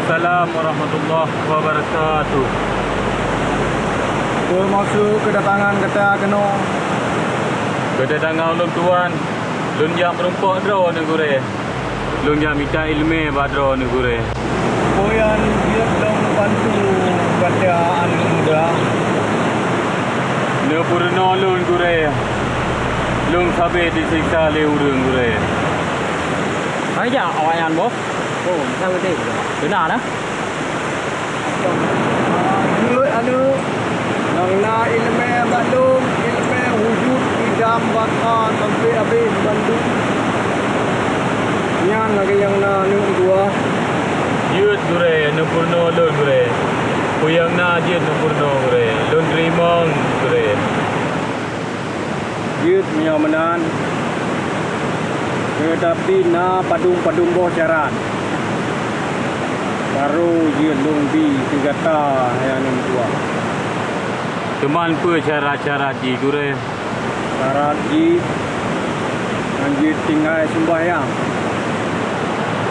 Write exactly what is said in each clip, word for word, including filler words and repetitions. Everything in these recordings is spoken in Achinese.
Salam warahmatullahi wabarakatuh. Peue maksud keudatangan gata keunoe? Keudatangan ulôn tuan, lôn jak meurumpok droeneuh gurée. Lôn jak mita iéleumé bak droeneuh gurée. Peue nyang jeuet lôn bantu gata aneuk muda? Neupeurunoe lôn gurée. Lôn sabe jiseksa lé ureuëng gurée. Hai jak awaknyan boh. Oh, masa gede. Beuna nah. Jeuet aneuk nyang na iéleumé bak lôn, iéleumé wujud idam baka sampoe habéh bandum. Nyan lagée nyang na aneuk dua. Jeuet gurée, neupeurunoe lôn gurée. Peue nyang na jeuet neupeurunoe gurée. Lôn teurimong gurée. Jeuet meunyoe meunan, teutapi na padum-padum boh syarat. Barô jeuet lôn bi keu gata hai aneuk tuan. Teuma peue syarat-syarat jih gurée? Syarat jih hanjeuet tinggai seumbahyang.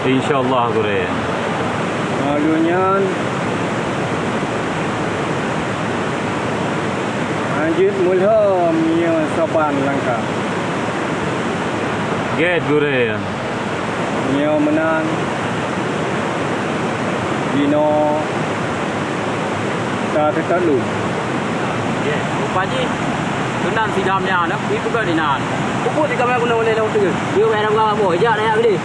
Insya Allah gurée. Meunyoe nyan hanjeuet meulhom nyoe saban langkah. Gét gurée. Nyoe meunan jinoe ta teuka lôn. Gét. Rupa jih keunan sidam nyan, ipeugah inan. Puput di kamar guna ulée lôn teuk. Dia wahai ram gawa boh, jak daya gede.